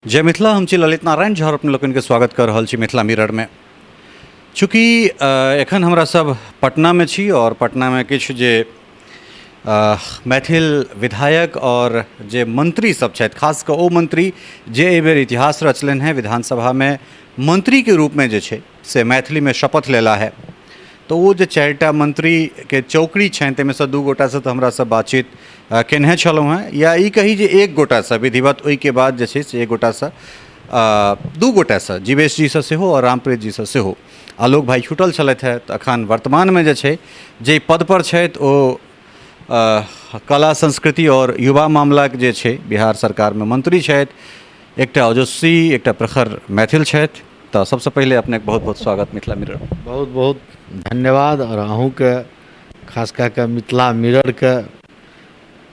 जय मिथिला। हम छी ललित नारायण झा और अपने लोकनिके स्वागत कर रहल छी मिथिला मिररमे। चूँकि एखन हमरा सब पटनामे छी और पटनामे किछु जे मैथिल विधायक और जे मंत्री सब छथि, खास कऽ ओ मंत्री जे एहि बेर इतिहास रचलनि हेँ, विधानसभामे मंत्रीके रूपमे जे छै से मैथिलीमे शपथ लेला है, तऽ ओ जे 4टा मंत्रीके चौकड़ी छनि ताहिमेसँ 2 गोटासँ तऽ हमरा सब बातचीत केनहे छलहुँ हेँ, या ई कही जे 1 गोटासँ विधिवत, ओहिके बाद जे छै से 1 गोटासँ 2 गोटासँ जीवेश जीसँ सेहो आओर रामप्रीत जीसँ सेहो। आलोक भाइ छूटल छलथि हेँ, तऽ एखन वर्तमानमे जे छै जे पदपर छथि ओ कला संस्कृति आओर युवा मामलाके जे छै बिहार सरकारमे मंत्री छथि, एकटा ओजस्वी एकटा प्रखर मैथिल छथि। तऽ सबसँ पहिले अपनेके बहुत बहुत स्वागत मिथिला मिरर। बहुत बहुत धन्यवाद और अहूँके खास कए कऽ मिथिला मिररके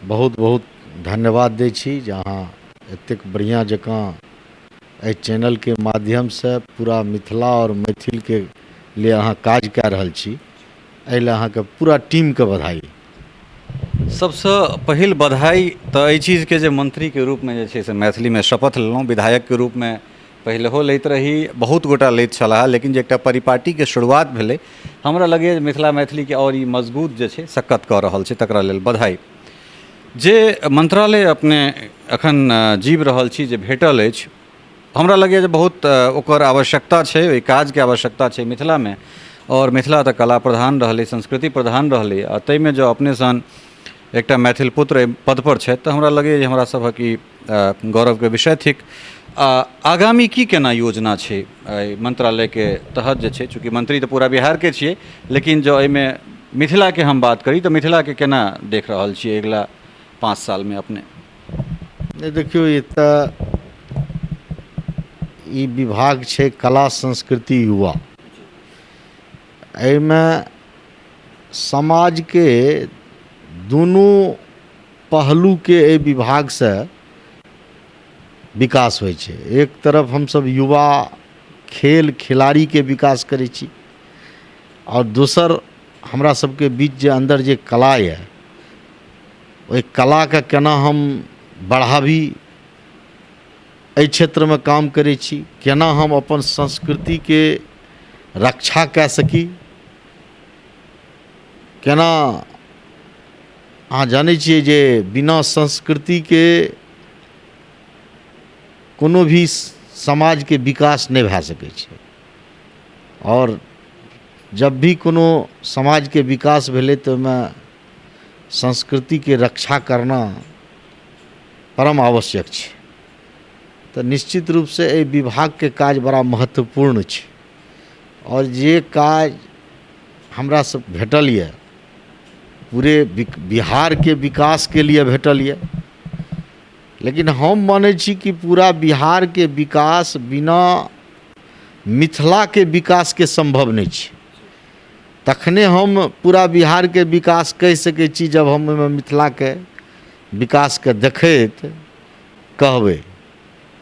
बहुत बहुत धन्यवाद दै छी जे अहाँ एतेक बढ़िआँ जकाँ एहि चैनलके माध्यमसँ पूरा मिथिला आओर मैथिलके लिए अहाँ काज कए रहल छी, एहि लए अहाँके पूरा टीमके बधाई। सबसँ पहिल बधाई तऽ एहि चीजके जे मंत्रीके रूपमे जे छै से मैथिलीमे शपथ लेलहुँ। विधायकके रूपमे पहिलहो लैत रही, बहुत गोटा लैत छलाह, लेकिन जे एकटा परिपाटीके शुरुआत भेलै, हमरा लगैए जे मिथिला मैथिलीके आओर ई मजबूत जे छै सक्कत कऽ रहल छै, तकरा लेल बधाई। जे मंत्रालय अपने एखन जीव रहल छी जे भेटल अछि, हमरा लगैए जे बहुत ओकर आवश्यकता छै, ओहि काजके आवश्यकता छै मिथिलामे। आओर मिथिला तऽ कला प्रधान रहलै, संस्कृति प्रधान रहलै, आ ताहिमे जँ अपने सन एकटा मैथिल पुत्र एहि पदपर छथि तऽ हमरा लगैए जे हमरा सभक ई गौरवके विषय थिक। आ आगामी की केना योजना छै एहि मंत्रालयके तहत जे छै, चूँकि मंत्री तऽ पूरा बिहारके छियै, लेकिन जँ एहिमे मिथिलाके हम बात करी तऽ मिथिलाके केना देख रहल छियै अगिला 5 सालमे अपने? नहि देखियौ, ई तऽ ई विभाग छै कला संस्कृति युवा, एहिमे समाजके दुनू पहलूके एहि विभागसँ विकास होइ छै। एक तरफ हमसभ युवा खेल खिलाड़ीके विकास करै छी आओर दोसर हमरा सबके बीच जे अन्दर जे कला यऽ ओहि कलाके केना हम बढ़ाबी, एहि क्षेत्रमे काम करै छी, केना हम अपन संस्कृतिके रक्षा कए सकी, केना अहाँ जानै छियै जे बिना संस्कृतिके कोनो भी समाजके विकास नहि भए सकै छै। आओर जब भी कोनो समाजके विकास भेलै तऽ ओहिमे संस्कृतिके रक्षा करना परम आवश्यक छै। तऽ निश्चित रूपसँ एहि विभागके काज बड़ा महत्वपूर्ण छै आओर जे काज हमरा सब भेटल यऽ पूरे बिहारके विकासके लिए भेटल यऽ, लेकिन हम मानै छी कि पूरा बिहारके विकास बिना मिथिलाके विकासके सम्भव नहि छै। तखने हम पूरा बिहारके विकास कहि सकै छी जब हम ओहिमे मिथिलाके विकासके देखैत कहबै।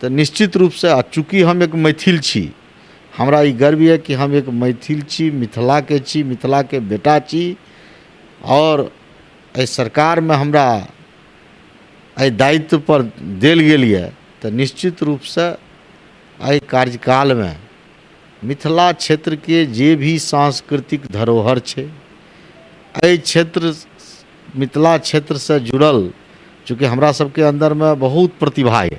तऽ निश्चित रूपसँ, आ चूँकि हम एक मैथिल छी, हमरा ई गर्व यऽ कि हम एक मैथिल छी, मिथिलाके छी, मिथिलाके बेटा छी आओर एहि सरकारमे हमरा एहि दायित्वपर देल गेल यऽ, तऽ निश्चित रूपसँ एहि कार्यकालमे मिथिला क्षेत्रके जे भी सांस्कृतिक धरोहर छै, एहि क्षेत्र मिथिला क्षेत्रसँ जुड़ल चूँकि हमरा सबके अन्दरमे बहुत प्रतिभा यऽ,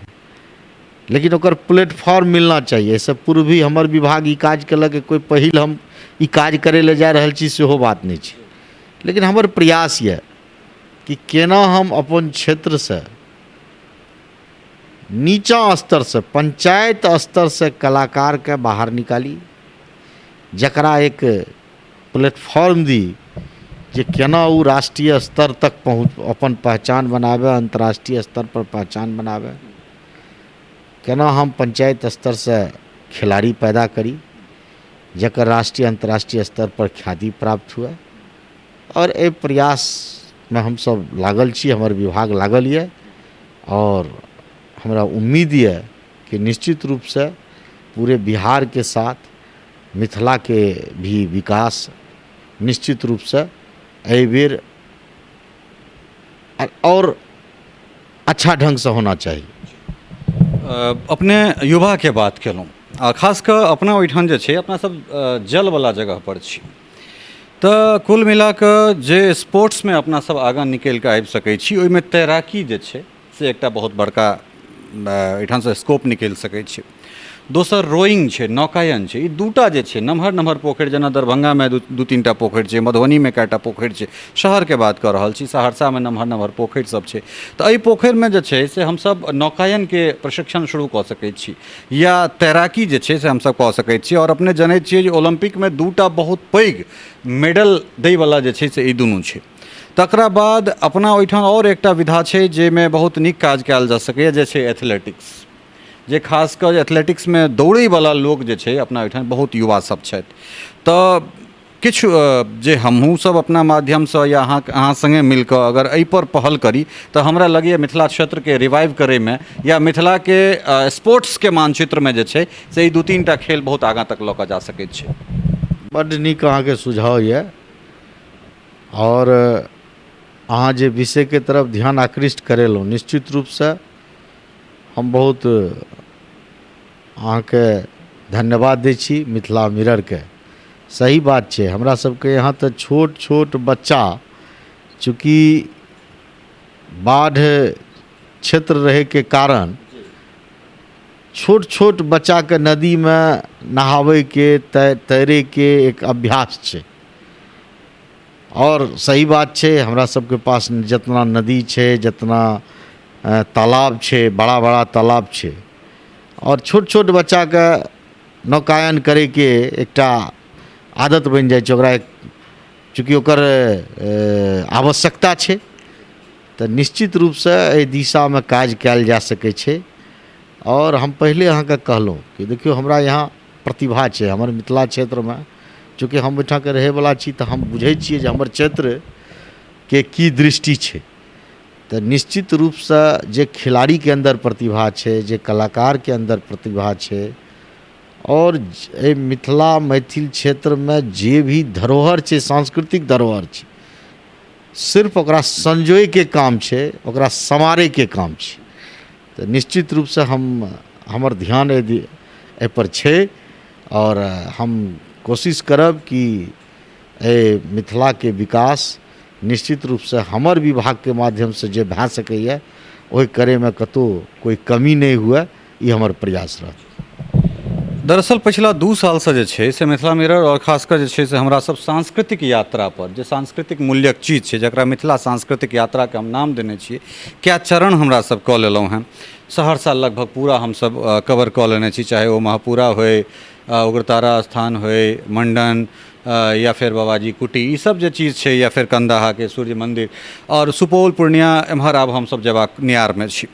लेकिन ओकर प्लेटफॉर्म मिलना चाही। एहिसँ पूर्व भी हमर विभाग ई काज केलक, कोइ पहिल हम ई काज करै लए जा रहल छी सेहो बात नहि छै, लेकिन हमर प्रयास यऽ कि केना हम अपन क्षेत्रसँ नीचाँ स्तरसँ पंचायत स्तरसँ कलाकारके बाहर निकाली, जकरा एक प्लेटफॉर्म दी जे केना ओ राष्ट्रीय स्तर तक पहुँच अपन पहचान बनाबै, अन्तर्राष्ट्रीय स्तर पर पहचान बनाबै, केना हम पंचायत स्तरसँ खिलाड़ी पैदा करी जकर राष्ट्रीय अन्तर्राष्ट्रीय स्तर पर ख्याति प्राप्त हुए। आओर एहि प्रयासमे हमसभ लागल छी, हमर विभाग लागल यऽ आओर हमरा उम्मीद यऽ कि निश्चित रूपसँ पूरे बिहारके साथ मिथिलाके भी विकास निश्चित रूपसँ एहिबेर आओर अच्छा ढङ्गसँ होना चाही। अपने युवाके बात केलहुँ आ खास कऽ अपना ओहिठाम जे छै अपना सब जलवला जगहपर छी, तऽ कुल मिला कऽ जे स्पोर्ट्समे अपना सब आगाँ निकलि कऽ आबि सकै छी ओहिमे तैराकी जे छै से एकटा बहुत बड़का एहिठामसँ स्कोप निकलि सकै छै। दोसर रोइंग छै, नौकायन छै। ई दूटा जे छै नमहर नमहर पोखरि, जेना दरभंगामे दू तीन टा पोखरि छै, मधुबनीमे कए टा पोखरि छै, शहरके बात कऽ रहल छी, सहरसामे नमहर नमहर पोखरि सब छै। तऽ एहि पोखरिमे जे छै से हमसब नौकायनके प्रशिक्षण शुरू कऽ सकै छी या तैराकी जे छै से हमसब कऽ सकै छी। आओर अपने जनैत छियै जे ओलम्पिकमे दूटा बहुत पैघ मेडल दैवला जे छै से ई दुनू छै। तकरा बाद अपना ओहिठाम आओर एकटा विधा छै जाहिमे बहुत नीक काज कयल जा सकैए, जे छै एथलेटिक्स। जे खास कऽ एथलेटिक्समे दौड़ैवला लोक जे छै अपना ओहिठाम बहुत युवा सब छथि। तऽ किछु जे हमहूँ सब अपना माध्यमसँ या अहाँ सङ्गे मिलिकऽ अगर एहिपर पहल करी तऽ हमरा लगैए मिथिला क्षेत्रके रिवाइव करैमे या मिथिलाके स्पोर्ट्सके मानचित्रमे जे छै से ई दू तीन टा खेल बहुत आगाँ तक लऽ कऽ जा सकैत छै। बड्ड नीक अहाँके सुझाव यऽ आओर अहाँ जे विषयके तरफ ध्यान आकृष्ट करेलहुँ, निश्चित रूपसँ हम बहुत अहाँके धन्यवाद दै छी मिथिला मिररके। सही बात छै, हमरा सबके यहाँ तऽ छोट छोट बच्चा चूँकि बाढ़ क्षेत्र रहैके कारण छोट छोट बच्चाके नदीमे नहाबैके तैरैके एक अभ्यास छै। आओर सही बात छै, हमरा सबके पास जितना नदी छै, जितना तालाब छै, बड़ा बड़ा तालाब छै, आओर छोट छोट बच्चाके नौकायन करैके एकटा आदत बनि जाइ छै ओकरा, चूँकि ओकर आवश्यकता छै। तऽ निश्चित रूपसँ एहि दिशामे काज कयल जा सकै छै। आओर हम पहिले अहाँके कहलहुँ कि देखियौ हमरा यहाँ प्रतिभा छै, हमर मिथिला क्षेत्रमे चूँकि हम ओहिठामके रहैवला छी तऽ हम बुझै छियै जे हमर क्षेत्रके की दृष्टि छै। तऽ निश्चित रूपसँ जे खिलाड़ीके अन्दर प्रतिभा छै, जे कलाकारके अन्दर प्रतिभा छै, आओर एहि मिथिला मैथिल क्षेत्रमे जे भी धरोहर छै, सांस्कृतिक धरोहर छै, सिर्फ ओकरा संजोयके काम छै, ओकरा सम्हारैके काम छै। तऽ निश्चित रूपसँ हमर ध्यान एहिपर छै आओर हम कोशिश करब कि एहि मिथिलाके विकास निश्चित रूपसँ हमर विभागके माध्यमसँ जे भए सकैए ओहि करैमे कतहु कोइ कमी नहि हुए, ई हमर प्रयास रहत। दरअसल पछिला 2 सालसँ जे छै से मिथिला मिरर आओर खास कऽ जे छै से हमरा सब सांस्कृतिक यात्रापर जे सांस्कृतिक मूल्यक चीज छै, जकरा मिथिला सांस्कृतिक यात्राके हम नाम देने छियै, कए चरण हमरा सब कऽ लेलहुँ हेँ। सहरसा लगभग पूरा हमसब कवर कऽ लेने छी, चाहे ओ महपुरा होइ, उग्रतारा स्थान होइ, मण्डन या फेर बाबाजी कुटी, ई सब जे चीज छै, या फेर कन्दाहाके सूर्य मन्दिर, आओर सुपौल पूर्णिया एम्हर आब हमसब जेबाक नियारमे छी।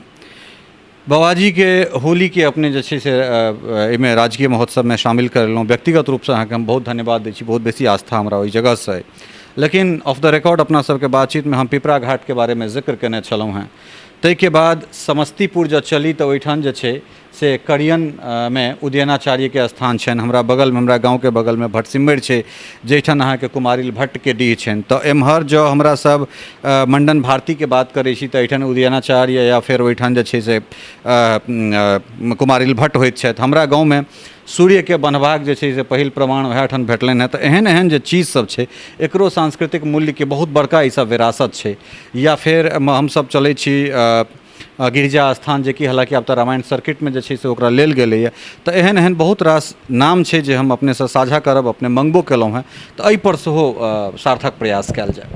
बाबाजीके होलीके अपने जे छै से एहिमे राजकीय महोत्सवमे शामिल करेलहुँ, व्यक्तिगत रूपसँ अहाँके हम बहुत धन्यवाद दै छी, बहुत बेसी आस्था हमरा ओहि जगहसँ अइ। लेकिन ऑफ the record अपना सबके बातचीतमे हम पिपरा घाटके बारेमे जिक्र केने छलहुँ हेँ। ताहिके बाद समस्तीपुर जँ चली तऽ ओहिठाम जे छै से करियनमे उदयनाचार्यके स्थान छनि, हमरा बगलमे, हमरा गाँवके बगलमे भटसिम्मरि छै जाहिठाम अहाँके कुमारिल भट्टके डीह छनि। तऽ एम्हर जँ हमरा सब मण्डन भारतीके बात करै छी तऽ एहिठाम उदयनाचार्य या फेर ओहिठाम जे छै से कुमारिल भट्ट होइत छथि। हमरा गाँवमे सूर्यके बन्हबाक जे छै से पहिल प्रमाण वएह ठाम भेटलनि हेँ। तऽ एहन एहन जे चीज सब छै एकरो सांस्कृतिक मूल्यके बहुत बड़का ईसब विरासत छै। या फेर हमसब चलै छी गिरिजा स्थान, जेकि हालाँकि आब तऽ रामायण सर्किटमे जे छै से ओकरा लेल गेलैए। तऽ एहन एहन बहुत रास नाम छै जे हम अपनेसँ साझा करब, अपने मङ्गबो केलहुँ हेँ, तऽ एहिपर सेहो सार्थक प्रयास कयल जाय।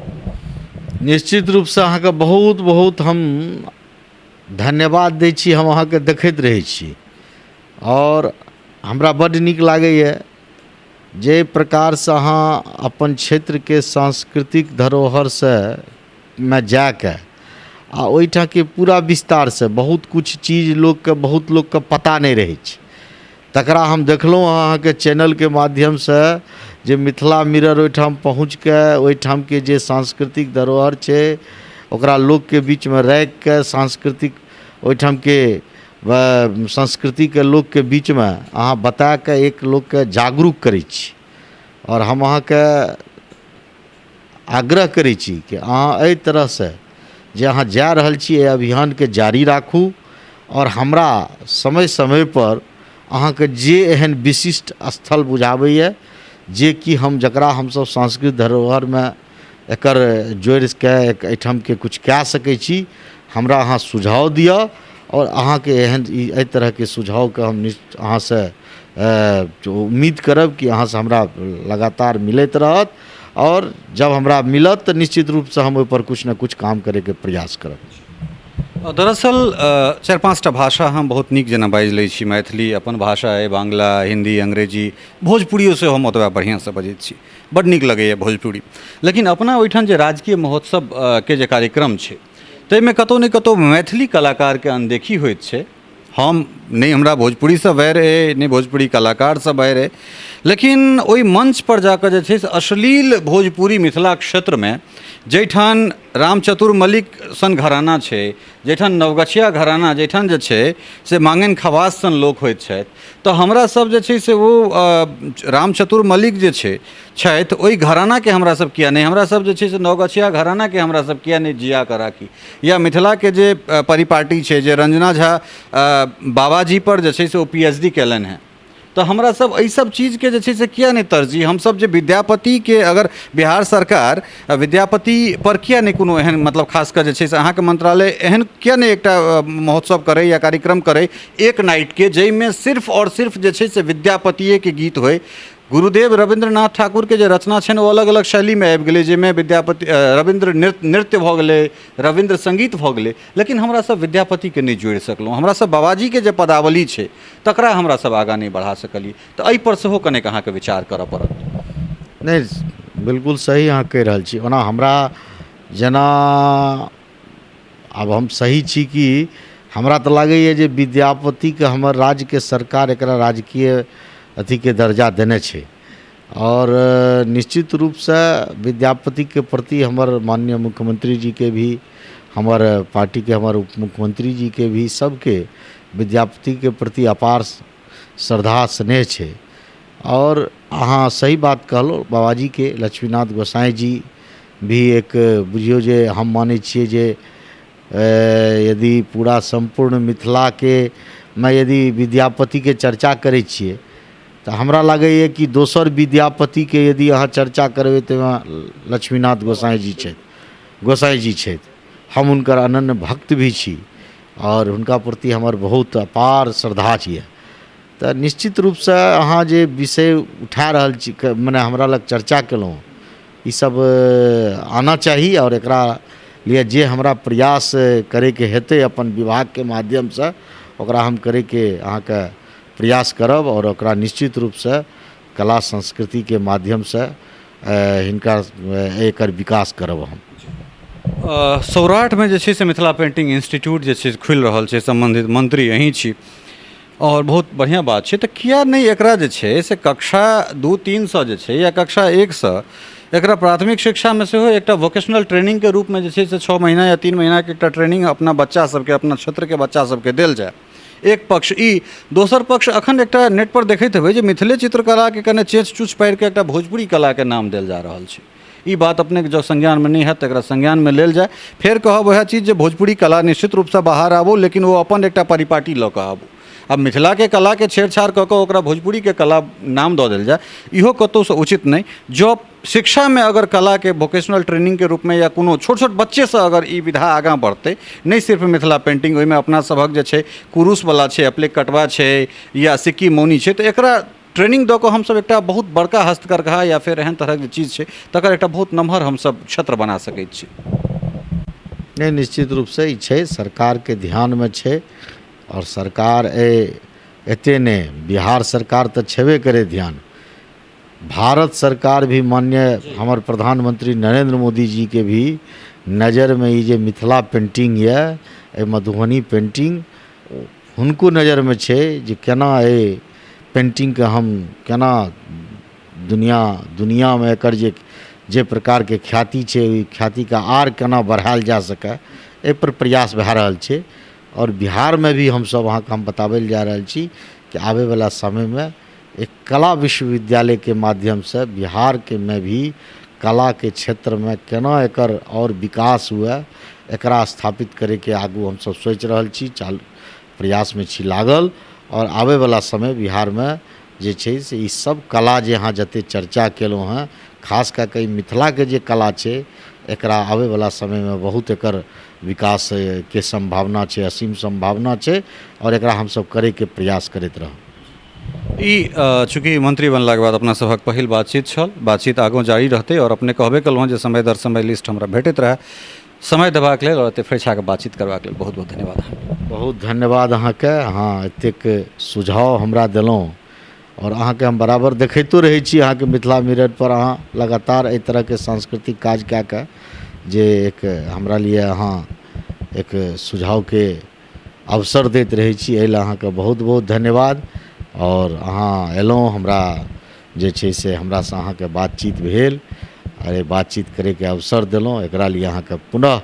निश्चित रूपसँ अहाँके बहुत बहुत हम धन्यवाद दै छी। हम अहाँके देखैत रहै छी आओर हमरा बड्ड नीक लागैए जे प्रकारसँ अहाँ अपन क्षेत्रके सांस्कृतिक धरोहरसँ मे जाके आ ओहिठामके पूरा विस्तारसँ बहुत किछु चीज लोकके, बहुत लोकके पता नहि रहै छै, तकरा हम देखलहुँ अहाँके चैनलके माध्यमसँ जे मिथिला मिरर ओहिठाम पहुँचके ओहिठामके जे सांस्कृतिक धरोहर छै ओकरा लोकके बीचमे राखिके सांस्कृतिक ओहिठामके संस्कृतिके लोकके बीचमे अहाँ बताके एक लोकके जागरूक करै छी। आओर हम अहाँके आग्रह करै छी कि अहाँ एहि तरहसँ जे अहाँ जा रहल छी एहि अभियानके जारी राखू। आओर हमरा समय समयपर अहाँके जे एहन विशिष्ट स्थल बुझाबैए जेकि हम जकरा हमसभ सांस्कृतिक धरोहरमे एकर जोड़िके एहिठामके किछु कए सकै छी, हमरा अहाँ सुझाव दिअ। आओर अहाँके एहन ई एहि तरहके सुझावके हम अहाँसँ उम्मीद करब कि अहाँसँ हमरा लगातार मिलैत रहत, आओर जब हमरा मिलत तऽ निश्चित रूपसँ हम ओहिपर किछु ने किछु काम करैके प्रयास करब। दरअसल 4-5टा भाषा हम बहुत नीक जेना बाजि लै छी। मैथिली अपन भाषा अइ, बांग्ला, हिन्दी, अंग्रेजी, भोजपुरियो सेहो हम ओतबा बढ़िआँसँ बजैत छी, बड्ड नीक लगैए भोजपुरी। लेकिन अपना ओहिठाम जे राजकीय महोत्सवके जे कार्यक्रम छै ताहिमे कतहु ने कतहु मैथिली कलाकारके अनदेखी होइत छै। हम नहि, हमरा भोजपुरीसँ वैर अइ, नहि भोजपुरी कलाकारसँ वैर अइ, लेकिन ओहि मञ्चपर जाकऽ जे छै से अश्लील भोजपुरी मिथिला क्षेत्रमे जाहिठाम रामचतुर मल्लिक सन घराना छै, जाहिठाम नवगछिया घराना, जाहिठाम जे छै से माँगनि खवास सन लोक होइत छथि, तऽ हमरा सब जे छै से ओ रामचतुर मल्लिक जे छै छथि ओहि घरानाके हमरा सब किया नहि, हमरा सब जे छै से नवगछिया घरानाके हमरा सब किया नहि जिया कऽ राखी। या मिथिलाके जे परिपाटी छै जे रंजना झा बाबाजी पर जे छै से ओ PhD कयलनि हेँ, तऽ हमरा सब एहि सब चीजके जे छै से किया नहि तरजीह। हमसब जे विद्यापतिके अगर बिहार सरकार विद्यापति पर किया नहि कोनो एहन मतलब खास कऽ जे छै से अहाँके मंत्रालय एहन किया नहि एकटा महोत्सव करै या कार्यक्रम करै एक नाइटके, जाहिमे सिर्फ आओर सिर्फ जे छै से विद्यापतिएके गीत होइ। गुरुदेव रविन्द्रनाथ ठाकुरके जे रचना छनि ओ अलग अलग शैलीमे आबि गेलै, जाहिमे विद्यापति रविन्द्र नृत्य भऽ गेलै, रविन्द्र सङ्गीत भऽ गेलै, लेकिन हमरा सब विद्यापतिके नहि जोड़ि सकलहुँ। हमरा सब बाबाजीके जे पदावली छै तकरा हमरा सब आगाँ नहि बढ़ा सकलियै। तऽ एहिपर सेहो कनेक अहाँके विचार करऽ पड़त। नहि, बिल्कुल सही अहाँ कहि रहल छी। ओना हमरा जेना आब हम सही छी कि हमरा तऽ लागैए जे विद्यापतिके हमर राज्यके सरकार एकरा राजकीय अथीके दर्जा देने छै, आओर निश्चित रूपसँ विद्यापतिके प्रति हमर माननीय मुख्यमंत्री जीके भी, हमर पार्टीके हमर उप मुख्यमंत्री जीके भी, सबके विद्यापतिके प्रति अपार श्रद्धा स्नेह छै। आओर अहाँ सही बात कहलहुँ, बाबाजीके लक्ष्मीनाथ गोसाईं जी भी एक बुझियौ जे हम मानै छियै जे यदि पूरा सम्पूर्ण मिथिलाके मे यदि विद्यापतिके चर्चा करै छियै तऽ हमरा लागैए कि दोसर विद्यापतिके यदि अहाँ चर्चा करबै तऽ ओहिमे लक्ष्मीनाथ गोसाईं जी छथि, गोसाईं जी छथि। हम हुनकर अनन्य भक्त भी छी आओर हुनका प्रति हमर बहुत अपार श्रद्धा यऽ। तऽ निश्चित रूपसँ अहाँ जे विषय उठा रहल छी, मने हमरा लग चर्चा केलहुँ, ई सब आना चाही आओर एकरा लिए जे हमरा प्रयास करैके हेतै अपन विभागके माध्यमसँ ओकरा हम करैके अहाँके प्रयास करब, आओर ओकरा निश्चित रूपसँ कला संस्कृतिके माध्यमसँ हिनका एकर विकास करब हम। सौराठमे जे छै से मिथिला पेन्टिंग इंस्टीट्यूट जे छै से खुलि रहल छै, सम्बन्धित मंत्री अहीं छी आओर बहुत बढ़िआँ बात छै। तऽ किया नहि एकरा जे छै से कक्षा 2-3 जे छै या कक्षा 1 एकरा प्राथमिक शिक्षामे सेहो एकटा वोकेशनल ट्रेनिंगके रूपमे जे छै से 6 महीना या 3 महीनाके एकटा ट्रेनिंग अपना बच्चा सबके, अपना क्षेत्रके बच्चा सबके देल जाय। एक पक्ष ई, दोसर पक्ष अखन एकटा नेटपर देखैत हेबै जे मिथिले चित्रकलाके कने चेंच चूच पारिके एकटा भोजपुरी कलाके नाम देल जा रहल छै। ई बात अपनेके जँ संज्ञानमे नहि हैत तऽ एकरा संज्ञानमे लेल जाय। फेर कहब वएह चीज जे भोजपुरी कला निश्चित रूपसँ बाहर आबू, लेकिन ओ अपन एकटा परिपाटी लऽ कऽ आबू। आब मिथिलाके कलाके छेड़छाड़ कऽ कऽ ओकरा भोजपुरीके कला नाम दऽ देल जाय, इहो कतहुसँ उचित नहि। जँ शिक्षामे अगर कलाके वोकेशनल ट्रेनिंगके रूपमे या कोनो छोट छोट बच्चेसँ अगर ई विधा आगाँ बढ़तै, नहि सिर्फ मिथिला पेन्टिंग, ओहिमे अपना सभक जे छै कुरुशवला छै, अप्लेक कटवा छै या सिक्की मौनी छै, तऽ एकरा ट्रेनिंग दऽ कऽ हमसभ एकटा बहुत बड़का हस्तकरघा या फेर एहन तरहक जे चीज छै तकर एकटा बहुत नमहर हमसभ क्षेत्र बना सकैत छी। नहि, निश्चित रूपसँ ई छै, सरकारके ध्यानमे छै आओर सरकार एहि एते नहि, बिहार सरकार तऽ छेबे करै ध्यान, भारत सरकार भी माननीय हमर प्रधानमंत्री नरेंद्र मोदी जीके भी नजरिमे ई जे मिथिला पेन्टिंग यऽ, एहि मधुबनी पेन्टिंग हुनको नजरिमे छै जे केना एहि पेन्टिंगके हम केना दुनिआमे एकर जे प्रकारके ख्याति छै ओहि ख्यातिके आर केना बढ़ायल जा सकै, एहिपर प्रयास भए रहल छै। आओर बिहारमे भी हमसभ अहाँके हम बताबै लए जा रहल छी कि आबैवला समयमे एक कला विश्वविद्यालयके माध्यमसँ बिहारके मे भी कलाके क्षेत्रमे केना एकर आओर विकास हुए, एकरा स्थापित करैके आगू हमसभ सोचि रहल छी, चालू प्रयासमे छी लागल। आओर आबैवला समय बिहारमे जे छै से ई सब कला जे अहाँ जतेक चर्चा केलहुँ हँ, खास कए कऽ ई मिथिलाके जे कला छै, एकरा आबैवला समयमे बहुत एकर विकासके सम्भावना छै, असीम सम्भावना छै, आओर एकरा हमसब करैके प्रयास करैत रहब। ई चूँकि मंत्री बनलाके बाद अपना सभक पहिल बातचीत छल, बातचीत आगू जारी रहतै। आओर अपने कहबे केलहुँ हँ जे समय दर समय लिस्ट हमरा भेटैत रहए। समय देबाक लेल आओर एतेक फरिछाके बातचीत करबाक लेल बहुत बहुत धन्यवाद। बहुत धन्यवाद अहाँके, अहाँ एतेक सुझाव हमरा देलहुँ आओर अहाँके हम बराबर देखैतो रहै छी। अहाँके मिथिला मिररपर अहाँ लगातार एहि तरहके सांस्कृतिक काज कए कऽ जे एक हमरा लिए अहाँ एक सुझावके अवसर दैत रहै छी, एहि लए अहाँके बहुत बहुत धन्यवाद। आओर अहाँ अयलहुँ, हमरा जे छै से हमरासँ अहाँके बातचीत भेल, अरे बातचीत करैके अवसर देलहुँ, एकरा लिए अहाँके पुनः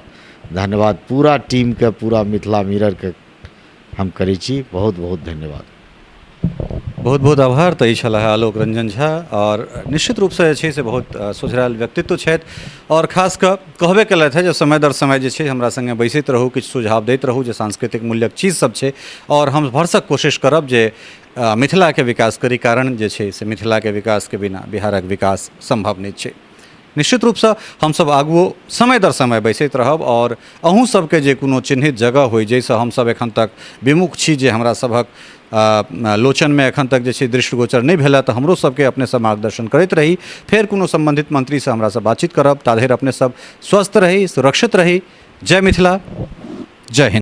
धन्यवाद। पूरा टीमके, पूरा मिथिला मिररके हम करै छी बहुत बहुत धन्यवाद। बहुत बहुत आभार। तऽ ई छलाह आलोक रंजन झा, आओर निश्चित रूपसँ जे छै से बहुत सोझरायल व्यक्तित्व छथि, आओर खास कऽ कहबे केलथि हेँ जे समय दर समय जे छै हमरा सङ्गे बैसैत रहू, किछु सुझाव दैत रहू जे सांस्कृतिक मूल्यक चीज सब छै, आओर हम भरसक कोशिश करब जे मिथिलाके विकास करी, कारण जे छै से मिथिलाके विकासके बिना बिहारक विकास सम्भव नहि छै। निश्चित रूपसँ हमसभ आगुओ समय दर समय बैसैत रहब, आओर अहूँ सबके जे कोनो चिन्हित जगह होइ जाहिसँ हमसभ एखन तक विमुख छी, जे हमरा सभक लोचनमे एखन तक जे छै दृष्टिगोचर नहि भेल, तऽ हमरो सबके अपनेसँ मार्गदर्शन करैत रही। फेर कोनो सम्बन्धित मन्त्रीसँ हमरासँ बातचीत करब। ताधरि अपने सब स्वस्थ रही, सुरक्षित रही। जय मिथिला, जय हिन्द।